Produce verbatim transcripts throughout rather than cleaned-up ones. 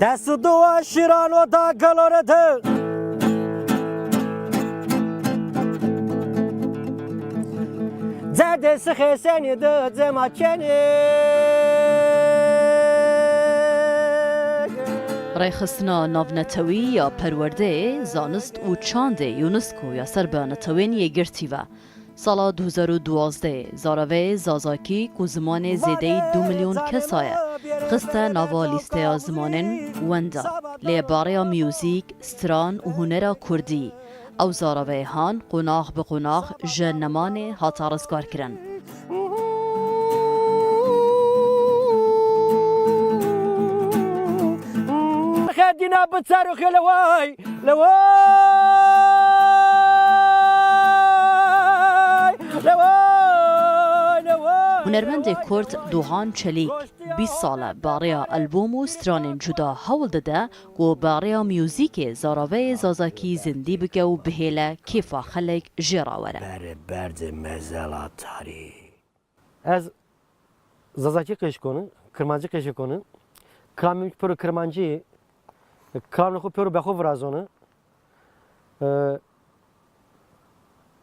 Dest û duwa şîran o da gelore de. Cerdê sixê senî de cema kenê. Rêxistina Navnetewî ya Perwerdeyê, Zanist û Çandê UNESCO ya ser bi netewên yekgirtî ve. Sala du hezar û duwazdeh, zaraveyê Zazakî ku zimanê zêdeyî du milyon kesa ye, xiste nava lîsteya zimanên wenda. Lê barêya muzîk, stran û hunera kurdî, ew zaraveyê han qonax bi qonax ji nemanê hate rizgarkirin. Xedîna bi çar û xêle way. Leway, leway, leway. Hunermendê Kurd Duhan Çelîk bîst sal e barêya albûm û stranên cuda hewl dide ku barêya muzîkê zaraveyê Zazakî zindî bike û bihêle kêfa xelek jê re were. Berê berdê mezela tarî. Ez Zazakî qêşikon im, Kirmancî qêşikon im. Kilamê min pêro Kirmancî ye. Kilamê xwe pêro bexwe virazon im. E,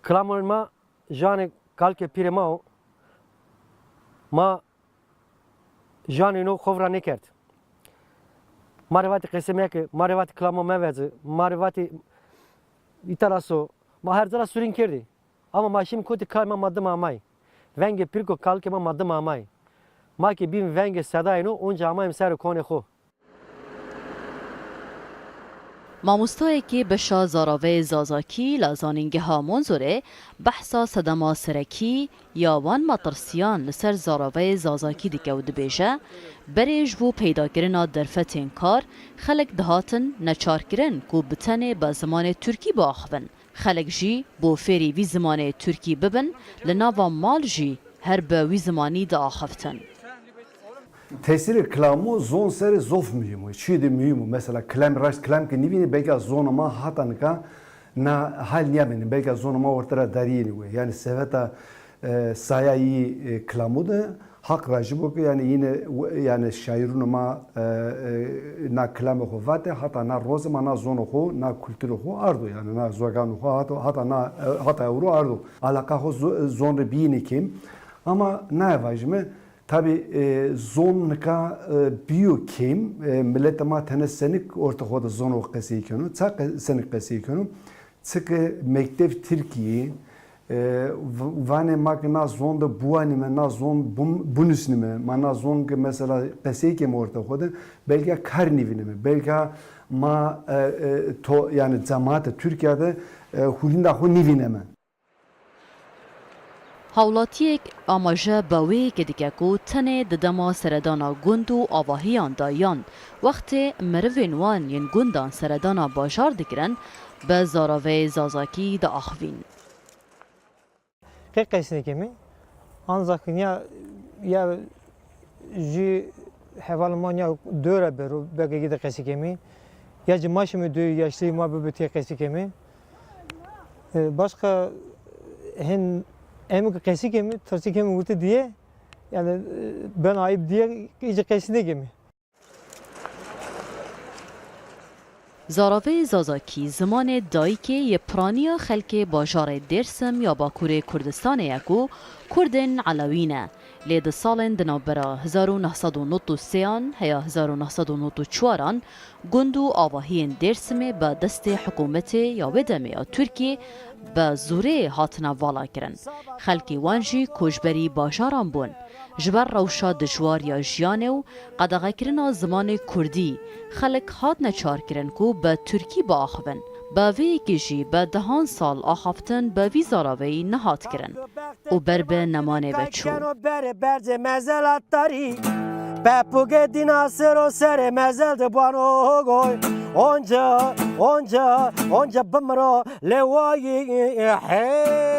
kilamên ma janê kalkê pîrê ma o. Ma janê no xwe vira nêkerd. Ma rê vatî qesê meke, ma rê vatî kilama me vece, ma rê vatî îtalaso. Ma her cara sûrîn kerdî. Ama ma şîm kotî kay ma ma dima may. Vengê pîrko kalkê ma ma dima may. Ma ki bîm vengê sedayê no, onca amayim ser konê xo. Mamostayekî beşa zaraveyê Zazakî la Zanîngeha Monzorê behsa sedema serekî ya wan matirsiyan li ser zaraveyê Zazakî dike û dibêje, berê ji bo peydakirina derfetên kar, xelk dihatin neçarkirin ku bi tenê bi zimanê Tirkî biaxivin. Xelk jî bo fêrî vî zimanê tirkî bibin, li nava mal jî her bi wî zimanî diaxiftin. Tesîrê kilamû zon serê zof muhîm o. Çiyê de muhîm o. Mesela kilam raşt kilam ki nivînê belka zona ma hata nika na hal niyabînin. Belka zona ma ortera dariyê wê. Yani seveta e, saya yî, e, kilamû de haq rajî bo ki, yani yine w-, yani şairûna ma, e, e, na kilamê xwe vate, hata na rozê ma na zonê xwe, na kulturê xwe ardo, yani na zoganê xwe hata, hata na, e, hata ewro ardo. Alaqa xwe zo-, zon re biyîne kêm. Ama nayê vajime, tabi, e, zon nika, e, biyo kêm, e, mileta ma tene senik orta xwe de zon û qesey keno, ça qe-, senik qesey keno, çike mektev Tirkiyê, e, v-, vanê ma ki na zon de buanîme, na zon bun-, bunusnîme, ma na zon ki mesela qesey kêm orta xwe de, belka kar nîvînime, belka ma, e, e, to, yani cemaate Tirkiye de, e, hûrînda xwe nîvîneme. Hawlatiyek amaje bi wê yekê dike ku tenê di dema seredana gund û avahiyan de yan wextê merivên wan yên gundan seredana bajar dikirin, bi zaraveyê Zazakî diaxivîn. Qê qesinê kemî, ancak ya, ya jî hevalên ma ya dora bero, belki de qesî kemî. Ya jî ma şîme dû yaşlî ma bibe tê qesî kemî. E, başka hin em ki qesî kemî, tirsî kemî wurtî diye, yani, e, ben ayıp diye îcî qesî nekemî. Zaraveyê Zazakî zimanê dayikê yê piraniya xelkê bajarê Dêrsim ya Bakurê Kurdistanê ye ku Kurdên Elewî ne. Lê di salên di navbera hezar û neh sed û nod û sêyan heya hezar û neh sed û nod û çaran gund û avahiyên Dêrsimê bi destê hikûmetê ya wê demê ya Tirkiyê bi zorê hatine vala kirin. Xelkê wan jî koçberî bajaran bûn. Ji ber rewşa dijwar ya jiyanê û qedexekirina zimanê kurdî, xelk hat neçarkirin ku bi tirkî biaxivin. Bi vê yekê jî bi dehan sal axaftin bi vî zaraveyî nehat kirin û ber bi nemanê ve çû. Keno berê bercê mezela tarî, pepûgê dîna sero serê mezel de bano goy. Onca, onca, onca bimiro lê wayî hey.